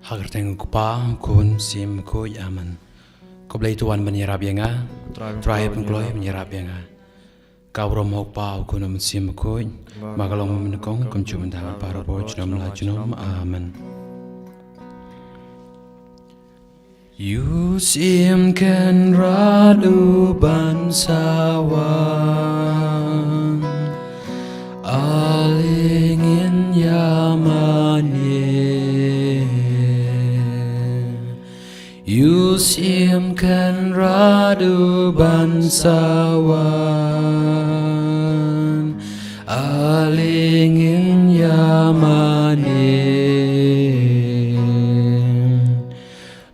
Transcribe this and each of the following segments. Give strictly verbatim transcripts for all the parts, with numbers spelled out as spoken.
Ha ka kyrteng u Kpa, u Khun, u Mynsiem Bakhuid. Amen. Ko Blei, to wan ban ïarap ïa nga. Trai, pynkloi ban ïarap ïa nga. Ka burom ha u Kpa, u Khun, u Mynsiem Bakhuid. Ma ka long mynnyngkong, kumjuh mynta, naduh mynta, junom la junom. Amen. U Mynsiem Kynrad u ban sa wan, ale ngin ïa mane. U Mynsiem Kynrad u ban sa wan, ale ngin ïa mane.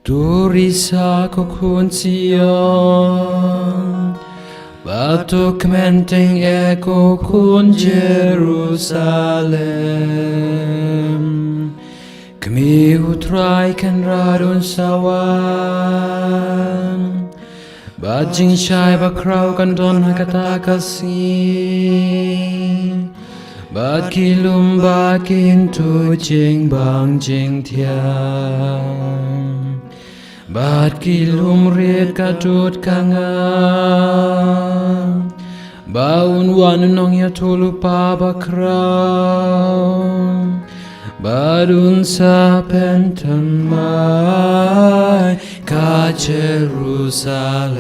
To risa ko khun Sion, bad to kmen tyngeh ko khun Jerusalem. Kmie u Trai Kynrad un sa wan, bad jingshai bakhraw kan don ha kata ka sngi. Bad ki lum ba kin tuid jingbang jingthiang, bad ki lum rit ka dud ka nga. Ba un wan u nongïathuhlypa bakhraw, bad un sa pynthymmai ka Jerusalem.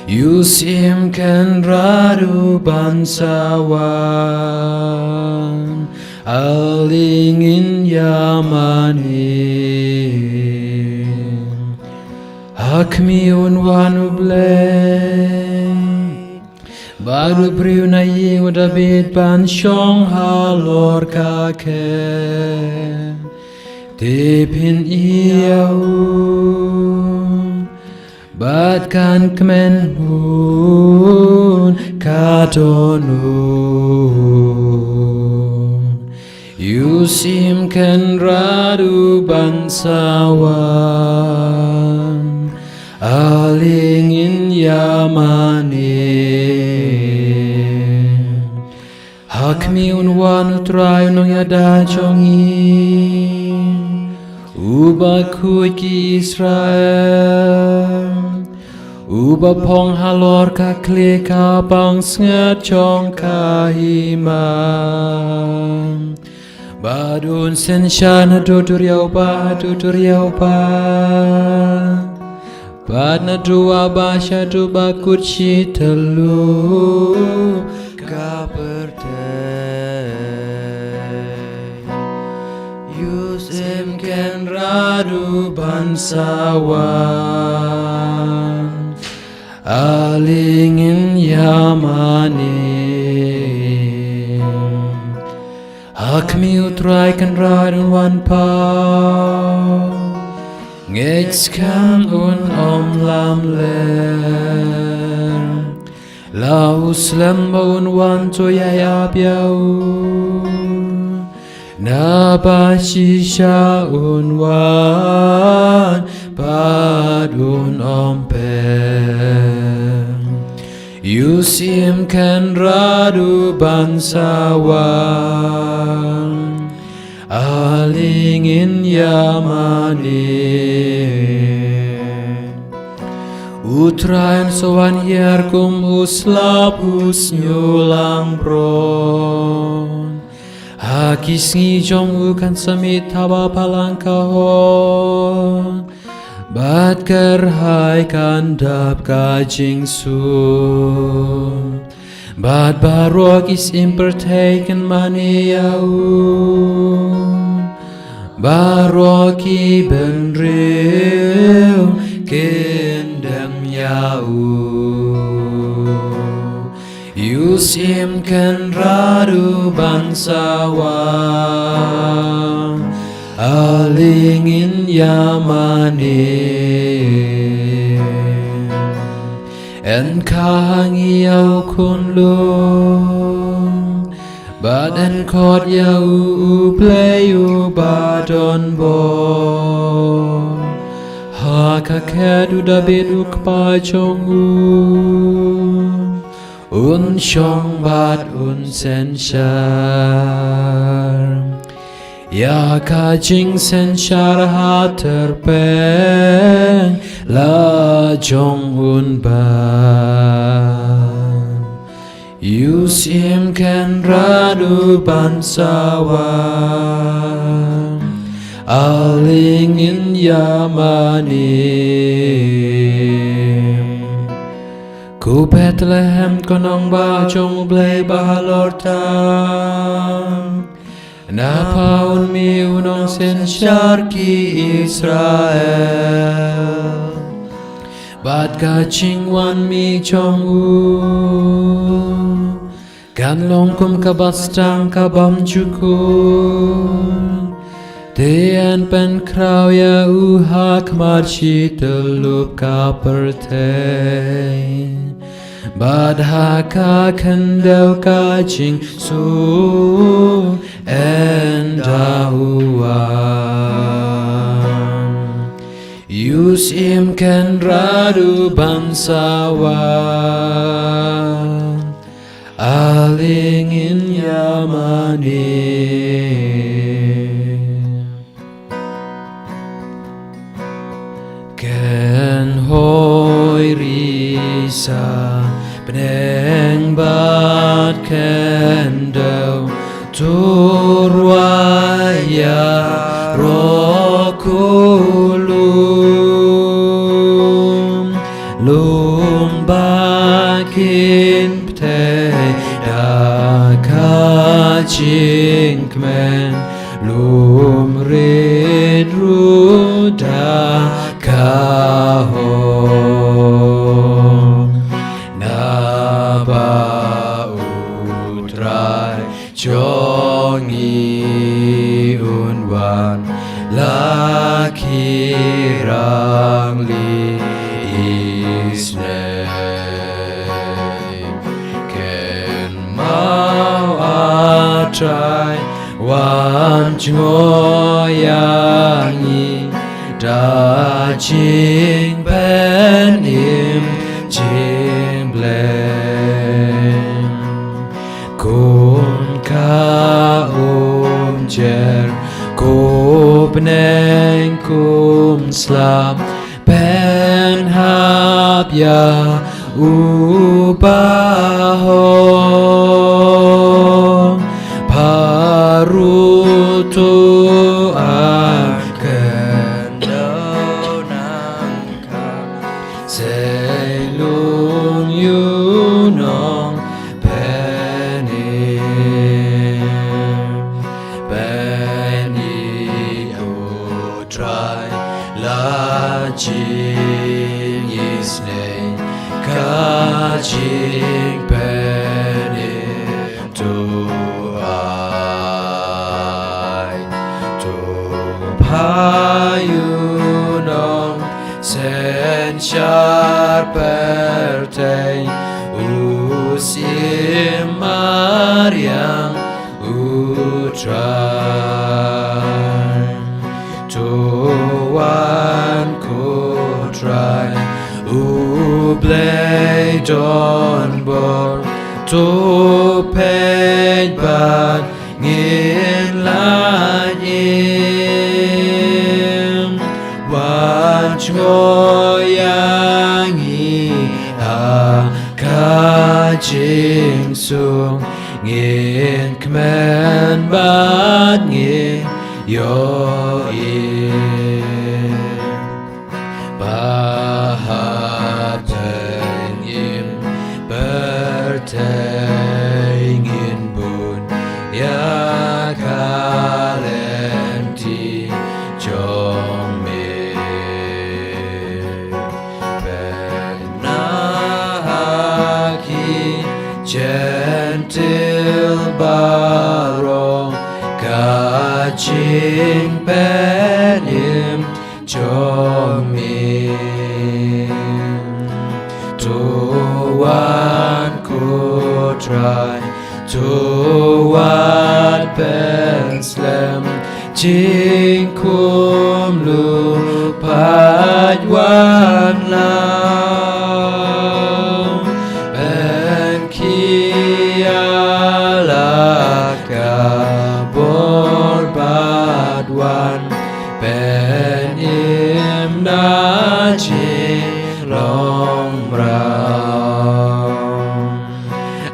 U Mynsiem Kynrad u ban sa wan, ale ngin ïa mane. Ha khmih un wan u Blei, bad u briew na ïing u Dabid ban shong halor ka khet. Te phin ïohi ïa u, bad kan kmen hun ka don u. U Mynsiem Kynrad u ban sa wan, ale ngin ïa mane. Ha khmih un wan u Trai u nongïada jong ngi, uba khuid ki Israel, uba phong halor ka khlieh ka pansngiat jong ka hima. Bad un synshar naduh duriaw ba haduh duriaw ba, bad naduh wah ba shaduh ba kut shi tyllup ka pyrthei. U Mynsiem Kynrad u ban sa wan, ale ngin ïa mane. Ha khmih u Trai Kynrad un wan pat, ngeit skhem un ym lamler. La u slem ba un wan to ïai ap ïa u, naba shisha un wan bad un ym pep. U Mynsiem Kynrad u ban sa wan, ale ngin ïa mane. U Trai un sa wan hiar kum u slap u shñiuh langbrot. Ha ki sngi jong u kan sa mih thaba phalang ka hok, bad kyrhai kan dap ka jingsuk. Bad baroh ki syiem pyrthei kin mane ïa u, baroh ki bynriew kin dem ïa u. U Mynsiem Kynrad u ban sa wan, ale ngin ïa mane. Yn kha ha ngi ïa u khunlung, bad yn khot ïa u, u Blei uba don bor. Ha ka khet u Dabid u kpa jong u, un shong bad un synshar. Ïa ka jingsynshar ha tyrpeng la jong un ban. U Syiem Kynrad u ban sawan. Alin ngin ïa mane. Ko Bethlehem, ko nongbah jong U Blei Bahalor tam. Na pha un mih u nongsynshar ki Israel. Bad ka jingwan mih jong u kan long kum ka bastang ka bym ju kut. Te yn pynkhraw ïa u ha khmat shi tyllup ka pyrthei. Bad ha ka khyndew ka jingsuk yn da u wan. U Syiem Kynrad u ban sawan. Alin ngin ïa mane. Kynhoi ri sa bneng bad khyndew, to rwai ïaroh ko lum, lum ba kin pynthei da ka jingkmen, lum rit ruh da ka hok. Naba U Trai jong ngi un wan la ki rangli isynei. Kynmaw, A Trai, wan jngoh ïa ngi da jingpynim jingblei. Kum ka umjer, ko bneng kum slap, pynhap ïa u bahok. Pharoah to a khyndew nangkah, sei lung ïa u nongpynim. Pynïaid, O Trai, la jingisynei, ka jingpynim to ai. To phai u nongsynshar pyrthei, u Syiem mariang, U Trai. To wan ko Trai, U Blei donbor, to peit bad ngin lait im. Wan jngoh ïa ngi ha ka jingsuk, ngin kmen bad ngin ïohi. Ba ha pdeng im pyrthei ngin bun ïa ka lynti jong me. Pynah ha ki jentil baroh ka jingpynim jong me. To wan ko Trai, to wad pynslem, jingkumno pat wan lang. Pynkhia la ka bor ba long mraw.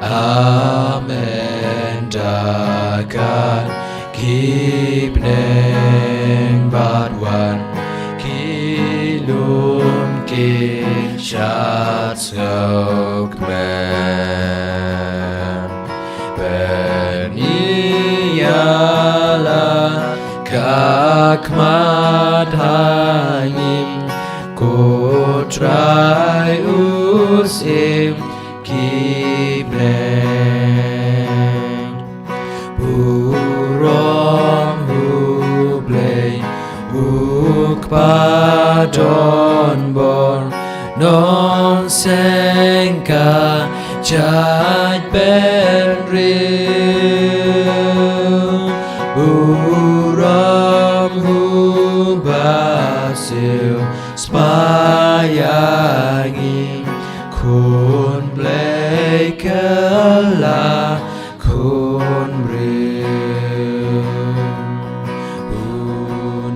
Amen. Da kat ki bneng bad wan ki lum ki shad sngewkmen. Pynïaid la ka khmat ha ngi, ko Trai, u syiem ki bneng. Burom u Blei, u Kpa donbor, nongshong ka jaitbynriew. Burom u Bah Siew, spah ïa ngi, khun Blei kylla khun briew. U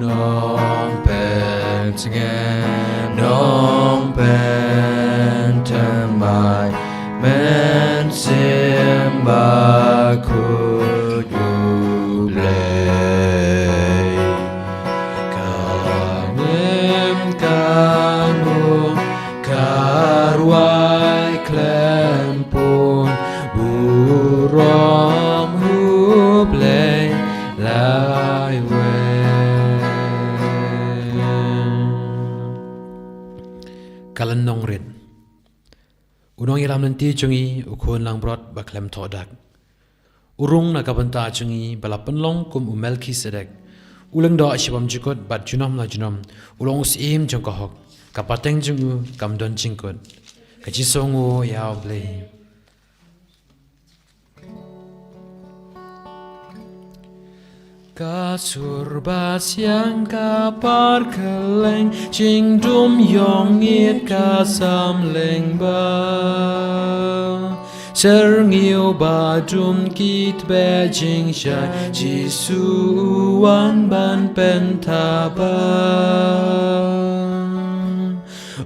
Nongpyntngen, Nongpynthymmai, Mynsiem Bakhuid u Blei. Ka ngim, ka nong, ka rwai khlem pun, burom u Blei laiwei. Ka lynnong rit. U nongïalam lynti jong ngi, u khun langbrot ba khlem thoh dak, u rung na ka bynta jong ngi ba la pynlong kum u Melkisedek, u lyngdoh shibymjukut bad junom la junom, u long u syiem jong ka hok. Ka pateng jong u kam don jingkut. Ka jingsngew ïa u Blei. Ka sur ba siang ka par kylleng, jingdum ïong ïit ka samleng ba syrngiew ba dum ki tbeh jingshai, Jisu u wan ban pynthaba.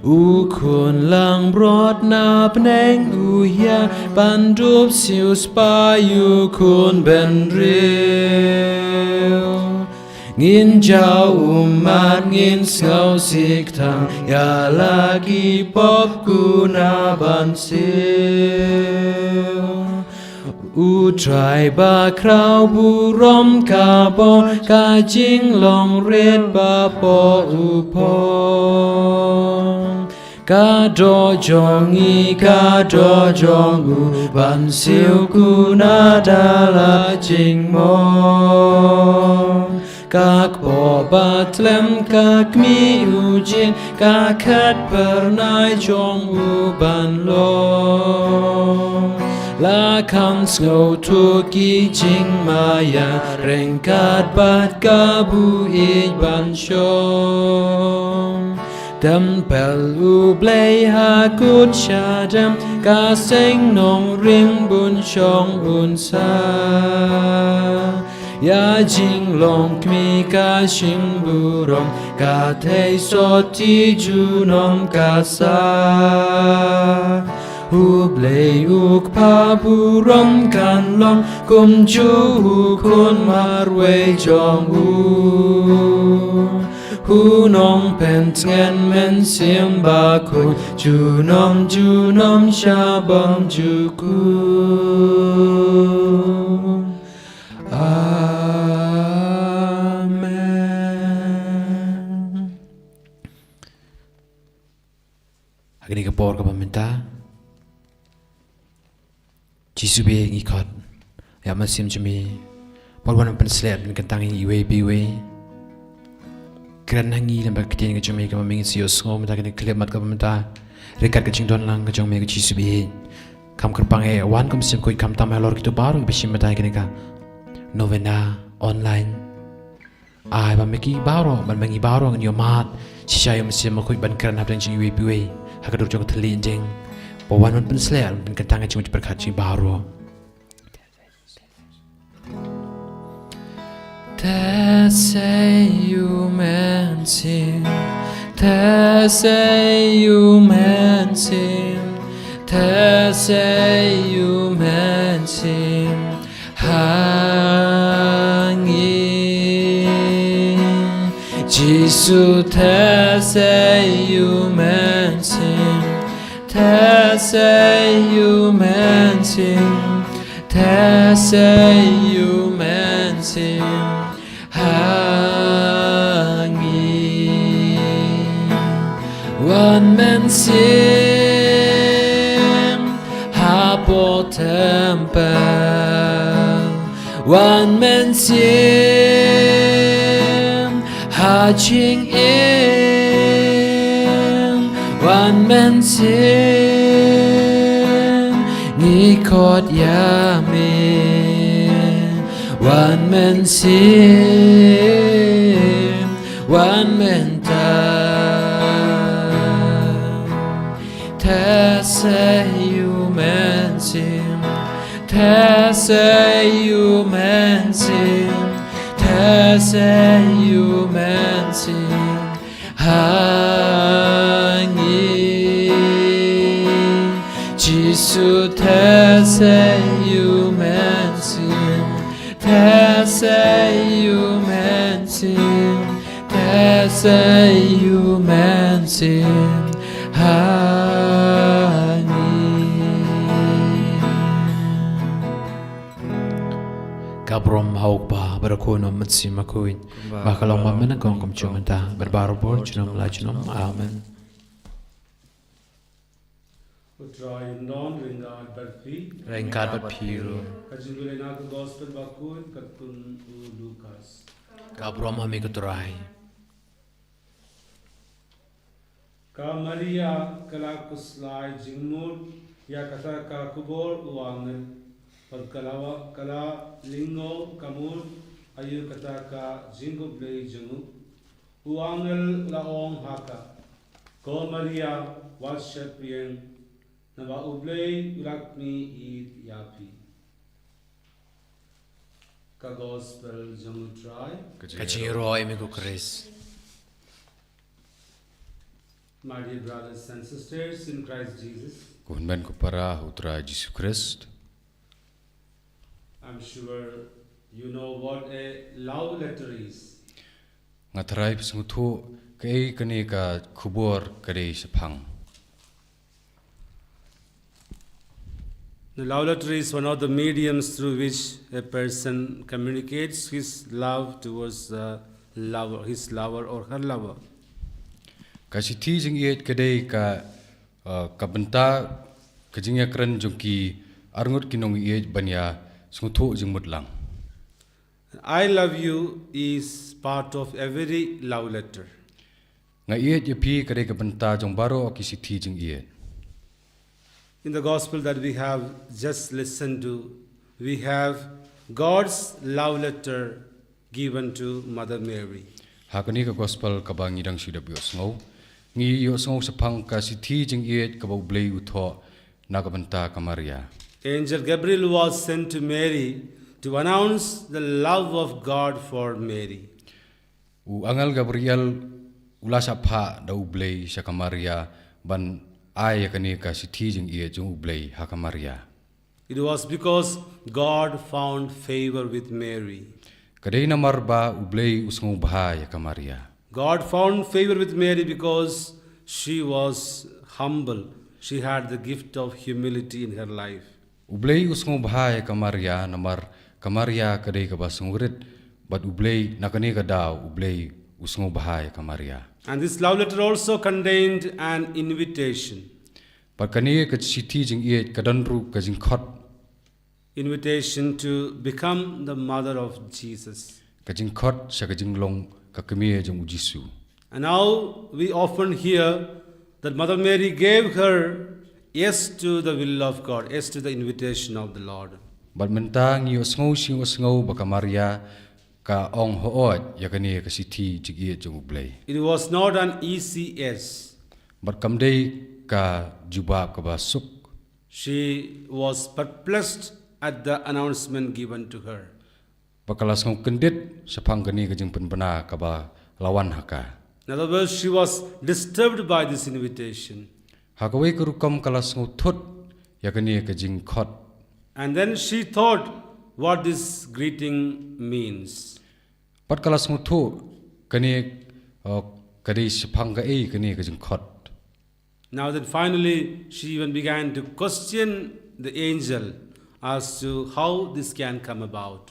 U khun langbrot na bneng u ïa ban dup siewspah ïa u khun bynriew. Ngin jaw ummat, ngin sngewsih tang ïa la ki pop, kuna ban siew. U Trai bakhraw burom ka bor, ka jinglong rit ba poh u phong. Ka doh jong ngi, ka doh jong u, ban siew kuna da la jingmong. Ka kpoh ba tlem, ka kmih u jin, ka khat phyrnai jong u ban long. La kham sngewthuh ki jingmaïa, ryngkat bad ka buieit ban shong. Templ u Blei ha kut shadem, ka seng nongrim bun shong un sa. Ïa jinglong kmie ka shim burom, ka thei sotti junom ka sa. U Blei u Kpa burom kan long, kumjuh u Khun marwei jong u. U Nongpyntngen Mynsiem Bakhuid, junom junom sha bymjukut. Amen. Ha kane ka por kaba mynta, Jisu baieit, ngi khot ïa ka mynsiem jong me, ba wan pynsleh, pynkyntang ïa ngi iwei pa iwei. Kren ha ngi lem bad ka ktien ka jong me, kaba me ngin sa ïohsngew mynta kane ka khyllipmat kaba mynta, ryngkat ka jingdon lang ka jong me ko Jisu baieit. Kham kyrpang eh, wan ko Mynsiem Bakhuid, kham tam halor kito baroh kiba shim bynta ïa kane ka novena online. Ai ba ma ki baroh, ba ma ngi baroh ngin ïohmad shisha ïa u Mynsiem Bakhuid ban kren hapdeng jong iwei pa iwei ha ka dur jong ka thylliej dieng. Ba wan ban pynsleh, ban pynkyntang ïa ka jingmut jingpyrkhat jong ngi baroh. Te sei u Mynsiem, te sei u Mynsiem. Jesu, theh sa ïa u Mynsiem, theh sa ïa u Mynsiem, theh sa ïa u Mynsiem ha ngi. Wan Mynsiem hapoh Templ, Wan Mynsiem ha jingim, Wan Mynsiem ngi khot ïa me. Wan Mynsiem, wan mynta. Theh sa ïa u Mynsiem, theh sa ïa u Mynsiem, theh sa ïa u Mynsiem ha ngi. Jesu, theh sa ïa u Mynsiem, theh sa ïa u Mynsiem, theh sa ïa u Mynsiem ha ngi. Ka burom ha U Kpa bad ha U Khun bad ha U Mynsiem Bakhuid, ba ka long ba mynta, kumjuh mynta bad barabor junom la junom. Amen. U Trai un don ryngkat bad phi. Ryngkat bad phi ruh. Ka jingpule na ka Gospel bakhuid katkum u Lukas. Ka burom ha me ko Trai. Ka Maria ka la khuslai jingmut ïa kata ka khubor u angel, bad ka la wa-, ka la lyngngoh ka mut aïu kata ka jingkhublei jong u. U angel u la ong ha ka, Ko Maria, wat sheptieng, naba U Blei u la khmih ïa phi. Ka Gospel jong U Trai. Ka jingïaroh ïa me ko Khrist. My dear brothers and sisters in Christ Jesus, ko hynmen ko para ha U Trai Jisu Khrist. I'm sure you know what a love letter is. Nga tharai phi sngewthuh kaei kane ka khubor ka dei shaphang. The love letter is one of the mediums through which a person communicates his love towards the lover, his lover or her lover. Ka shithi jingïeit ka dei ka, uh, ka bynta, ka jingïakren jong ki arngut ki nongïeit ban ïa sngewthuh jingmut lang. I love you is part of every love letter. Nga ïeit ïa phi ka dei ka bynta jong baroh ki shithi jingïeit. In the gospel that we have just listened to, we have God's love letter given to Mother Mary. Ha kane ka gospel kaba ngi dang shu dep ïohsngew, ngi ïohsngew shaphang ka shithi jingïeit kaba U Blei u thoh na ka bynta ka Maria. Angel Gabriel was sent to Mary to announce the love of God for Mary. U angel Gabriel u la shah phah da U Blei sha ka Maria ban ai ïa kane ka shithi jingïeit jong U Blei ha ka Maria. It was because God found favor with Mary. Ka dei namar ba U Blei u sngewbha ïa ka Maria. God found favor with Mary because she was humble. She had the gift of humility in her life. U Blei u sngewbha ïa ka Maria namar ka Maria ka dei kaba sngewrit, bad U Blei na kane ka daw U Blei u sngewbha ïa ka Maria. And this love letter also contained an invitation. Bad kane ka shithi jingïeit ka don ruh ka jingkhot. Invitation to become the mother of Jesus. Ka jingkhot sha ka jinglong ka kmie jong U Jisu. And now we often hear that Mother Mary gave her yes to the will of God, yes to the invitation of the Lord. Bad mynta ngi ïohsngew shi ïohsngew ba ka Maria ka ong hooid ïa kane ka shithi jingïeit jong U Blei. It was not an easy yes. Bad kam dei ka jubab kaba suk. She was perplexed at the announcement given to her. Ba ka la sngew kyndit shaphang kane ka jingpynbna kaba la wan ha ka. In other words, she was disturbed by this invitation. Ha kawei ka rukom ka la sngewthut ïa kane ka jingkhot. And then she thought what this greeting means. Bad ka la sngewthuh kane O, ka dei shaphang kaei kane ka jingkhot. Now then, finally, she even began to question the angel as to how this can come about.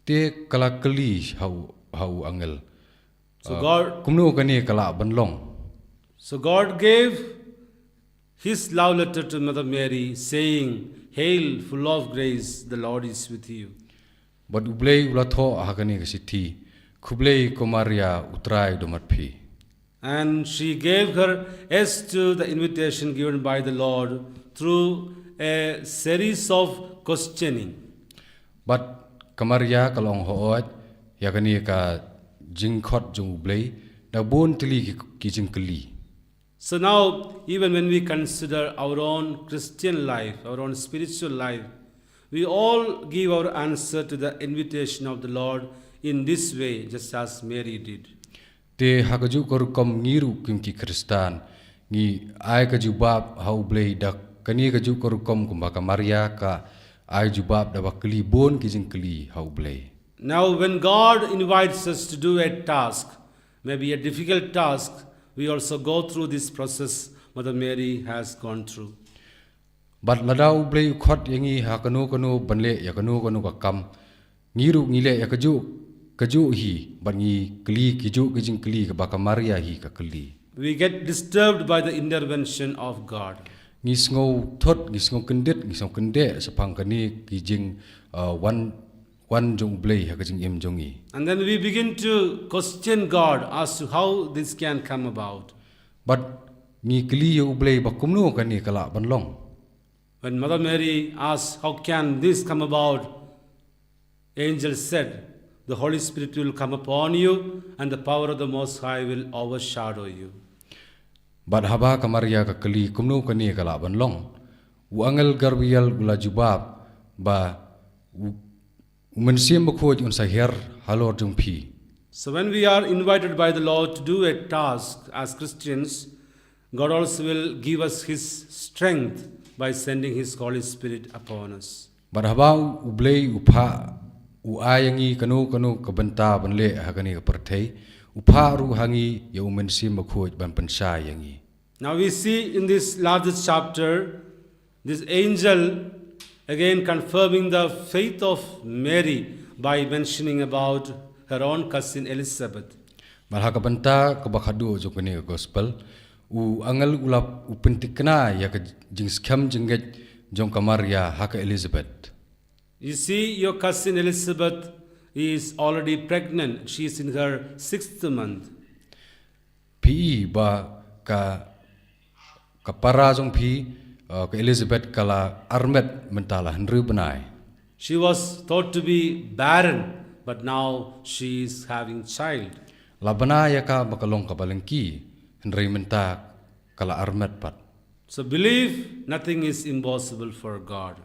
Te ka la kylli ha u, ha u angel. So God, Kumno kane ka lah ban long? So God gave his love letter to Mother Mary, saying, "Hail, full of grace, the Lord is with you." Bad U Blei u la thoh ha kane ka shithi, "Khublei ko Maria, U Trai u don bad phi." And she gave her yes to the invitation given by the Lord through a series of questioning. Bad ka Maria ka la ong hooid ïa kane ka jingkhot jong U Blei da bun tylli ki, ki jingkylli. So now, even when we consider our own Christian life, our own spiritual life, we all give our answer to the invitation of the Lord in this way, just as Mary did. Te ha kajuh ka rukom ngi ruh kum ki Khristan ngi ai ka jubab ha U Blei da kane kajuh ka rukom kumba ka Maria ka ai jubab da ba kylli bun ki jingkylli ha U Blei. Now, when God invites us to do a task, maybe a difficult task, we also go through this process Mother Mary has gone through. Bad lada U Blei u khot ïa ngi ha kano kano ban leh ïa kano kano ka kam, ngi ruh ngi leh ïa kajuh kajuh hi bad ngi kylli kijuh ki jingkylli kaba ka Maria hi ka kylli. We get disturbed by the intervention of God. Ngi sngew thut, ngi sngew kyndit, ngi sngew kyndit shaphang kane ki jing uh, wan wan jong U Blei ha ka jingim jong ngi. And then we begin to question God as to how this can come about. Bad ngi kylli ïa U Blei ba kumno kane ka lah ban long. When Mother Mary asked, "How can this come about?" Angel said, "The Holy Spirit will come upon you, and the power of the Most High will overshadow you." Bad haba ka Maria ka kylli kumno kane ka lah ban long, u angel Gabriel u la jubab ba u, u Mynsiem Bakhuid un sa hiar halor jong phi. So when we are invited by the Lord to do a task as Christians, God also will give us His strength by sending His Holy Spirit upon us. Bad haba U Blei u phah u ai ïa ngi kano kano ka bynta ban leh ha kane ka pyrthei, u phah ruh ha ngi ïa u Mynsiem Bakhuid ban pynshai ïa ngi. Now we see in this largest chapter, this angel again confirming the faith of Mary by mentioning about her own cousin Elizabeth. Bad ha ka bynta kaba khadduh jong kane ka gospel, u angel u la u pyntikna ïa ka jingskhem jingngeit jong ka Maria ha ka Elizabeth. You see, your cousin Elizabeth is already pregnant. She is in her sixth month. Phi i ba ka, ka para jong phi, uh, ka Elizabeth ka la armet mynta la hynriew bnai. She was thought to be barren, but now she is having child. La bna ïa ka ba ka long kaba lyngkhi, hynrei mynta ka la armet pat. So believe nothing is impossible for God.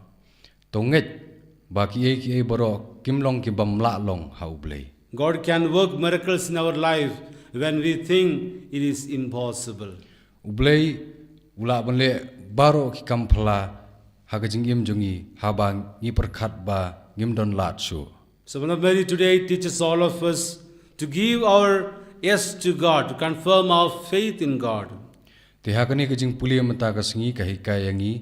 To ngeit ba kiei kiei baroh kim long ki bym lah long ha U Blei. God can work miracles in our life when we think it is impossible. U Blei u lah ban leh baroh ki kam phylla ha ka jingim jong ngi haba ngi pyrkhat ba ngim don lad shuh. So Mother Mary today teaches all of us to give our yes to God, to confirm our faith in God. Te ha kane ka jingpule mynta ka sngi ka hikai ïa ngi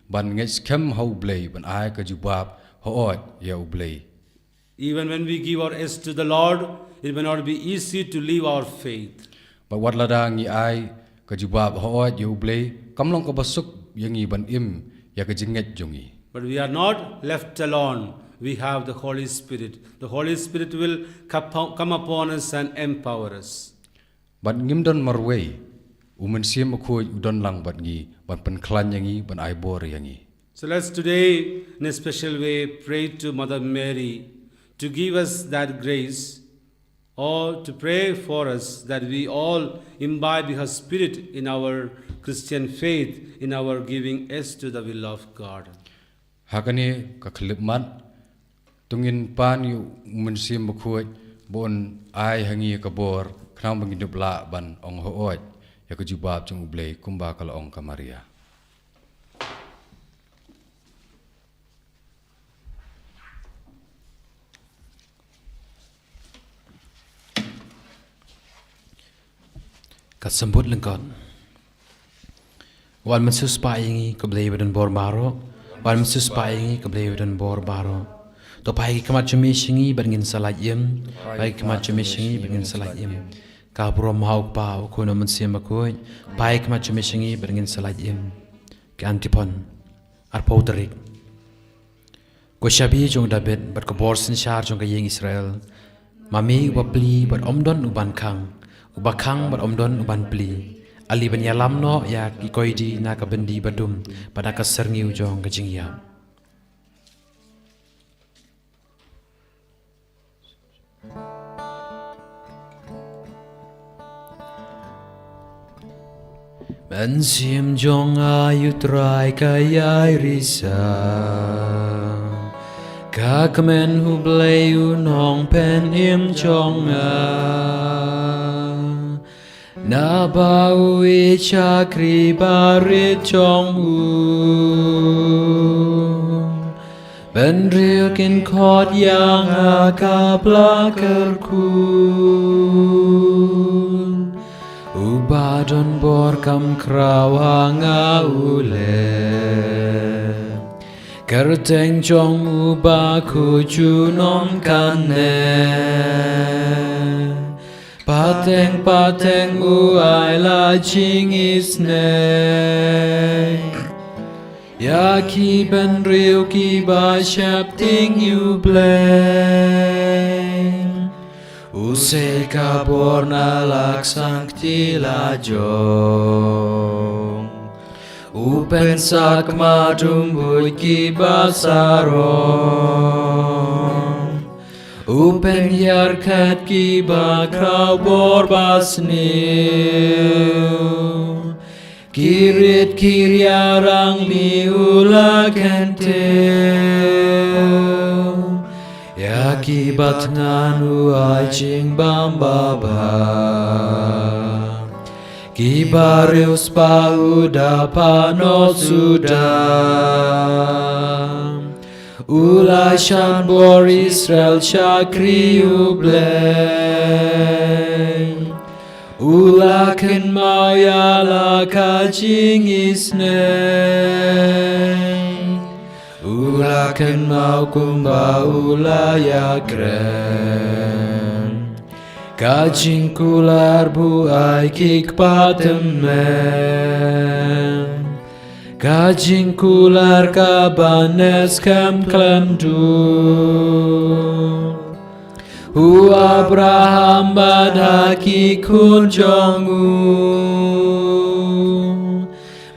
ban ngeit skhem ha U Blei, ban ai ka jubab hooid ïa U Blei. Even when we give our yes to the Lord, it may not be easy to leave our faith. Bad wat lada ngi ai ka jubab hooid ïa U Blei, kam long kaba suk ïa ngi ban im ïa ka jingngeit jong ngi. But we are not left alone. We have the Holy Spirit. The Holy Spirit will come upon us and empower us. Bad ngim don marwei, U Mynsiem Bakhuid u don lang bad ngi ban pynkhlaiñ ïa ngi, ban ai bor ïa ngi. So let's today, in a special way, pray to Mother Mary to give us that grace, or to pray for us that we all imbibe her spirit in our Christian faith, in our giving yes to the will of God. Ha kane ka khyllipmat, to ngin pan ïa U Mynsiem Bakhuid ba un ai ha ngi ka bor khnang ba ngin ïoh lah ban ong hooid ïa ka jubab jong U Blei kumba ka la ong ka Maria. Ka symbood lyngkot. Wan mynsiewspah ïa ngi ko Blei ba don bor baroh. Wan mynsiewspah ïa ngi ko Blei ba don bor baroh. To phai ki khmat jong me sha ngi bad ngin sa lait im. Phai ki khmat jong me sha ngi bad ngin sa lait im. Ka burom ha U Kpa, U Khun, U Mynsiem Bakhuid. Phai ki khmat jong me sha ngi bad ngin sa lait im. Ki antiphon. Arphew tarik. Ko shabi jong David bad ko bor synshar jong ka ïing Israel. Ma me uba plie bad ym don uban khang, uba khang bad ym don uban plie. Ale ban ïalam noh ïa ki koidi na ka byndi badum bad na ka syrngiew jong ka jingïap. Mynsiem jong nga, ïa U Trai ka ïai risa. Ka kmen U Blei U Nongpynim jong nga. Naba u ïeit shakri barit jong u. Bynriew kin khot ïa nga ka pla kyrkhu. Uba don bor kam khraw ha nga u leh. Kyrteng jong u bakhuid junom kane. Pateng pateng u ai la jingisynei. Ïa ki bynriew kiba sheptieng ïa U Blei. U sei ka bor na la ka sangkti lajong. U pynsakma dumbui kiba sarong. U pynhiar khet kiba khraw bor ba sniew. Ki rit ki ria rangli u la kyntiew. Ïa kiba thngan u ai jingbam babha. Kiba riewspah u da pynnoh suda. U la shah bor Israel shakri U Blei. U la kynmaw ïa la ka jingisynei. U la kynmaw kumba u la ïakren. Ka jingkular ba u ai ki kpa tymmen. Ka jingkular kaba neh skhem khlem dur. U Abraham bad ha ki khun jong u.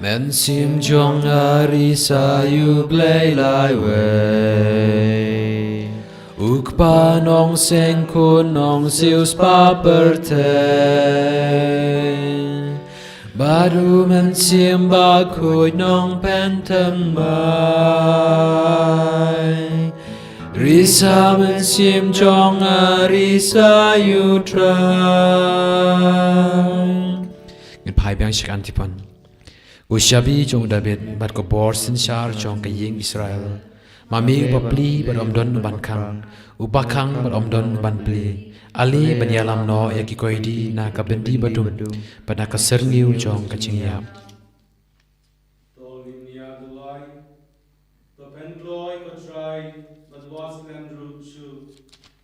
Mynsiem jong nga risa ïa U Blei laiwei. U Kpa Nongseng Khun Nongsiewspah pyrthei. Bad U Mynsiem Bakhuid Nongpynthymmai. Risa mynsiem jong nga risa ïa U Trai. Ngin phai biang sha ka antiphon. Ko shabi jong u David bad ko bor synshar jong ka ïing Israel. Ma me uba plie bad ym don uban khang, uba khang bad ym don uban plie. Ale ban ïalam noh ïa ki koidi na ka byndi badum bad na ka syrngiew jong ka jingïap. To ngin ïa duwai. To pynkloi ko Trai, bad wat slem ruh shuh.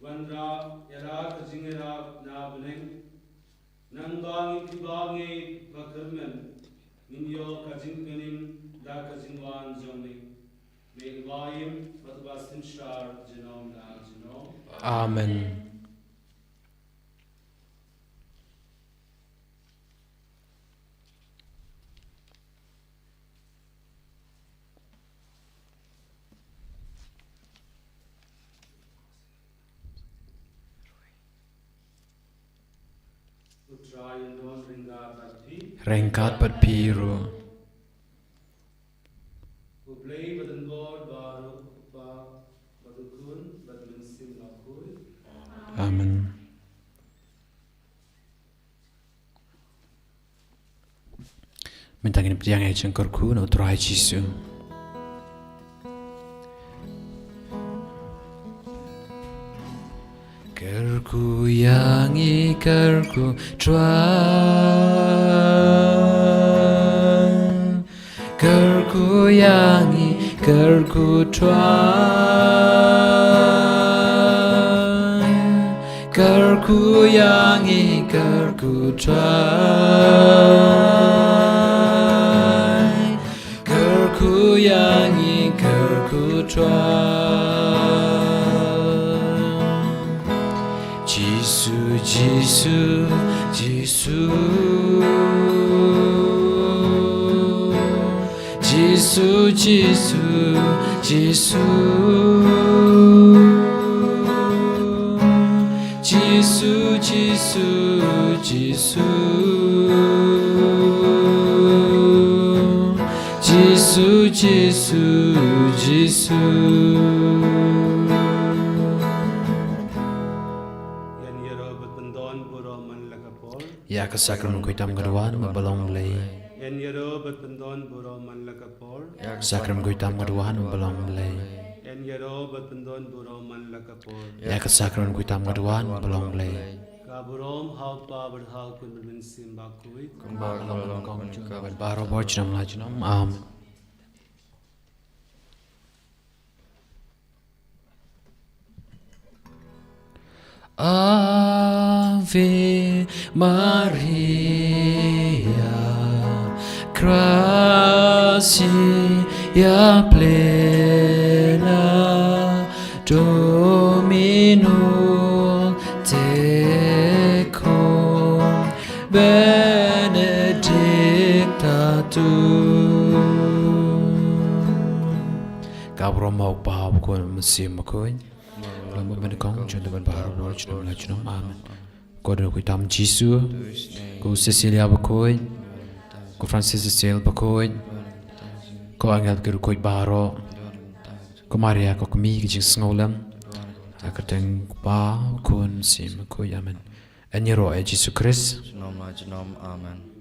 Wanrah ïa la ka jingïarap na bneng. Nangba ngin ïa ba ngeit ba kyrmen, ngin ïoh ka jingpynim da ka jingwan jong me. Me uba im bad uba synshar junom la junom. Amen. U Trai un don ryngkat bad phi. Ryngkat bad phi ruh. U Blei ba don bor baroh, u Kpa bad u Khun bad u Mynsiem Bakhuid. Amen. Mynta ngin pdiang ïa ka jingkyrkhu na u Trai Jisu. Kyrkhu Kyrkhu ïa ngi, kyrkhu Trai. Kyrkhu ïa ngi, kyrkhu Trai. Kyrkhu ïa ngi, kyrkhu Trai. Kyrkhu ïa ngi, kyrkhu Trai. Jisu, Jisu, Jisu. Jisu, Jisu, Jisu. Jisu, Jisu, Jisu. Jisu, Jisu, Jisu. Ïa ka sakramen khuid tam ka duwan ba long Blei. Ïa ka sakramen khuid tam ka duwan ba long Blei. Ïa ka sakramen khuid tam ka duwan ba long Blei. Ka burom ha u Kpa bad ha u Khun bad ha u Mynsiem Bakhuid. Kumba ka long, ka long, ka long, baroh por junom la junom. Amen. Ave Maria, gratia plena, Dominus tecum, benedicta tu. Ka burom ha u Kpa, ha u Khun, ha u Mynsiem Bakhuid. Kumba ka long, ka long, ka long, junom la junom. Amen. Ko dei khuid tam Jisu, ko Cecilia Bakhuid, ko Francis Xavier Bakhuid, ko angel ki riewkhuid baroh, ko Maria ka kmie ka jingsngewlem, ha ka kyrteng u Kpa, u Khun, Mynsiem Bakhuid. Amen. Yn ïaroh ïa Jisu Khrist. Junom la junom. Amen.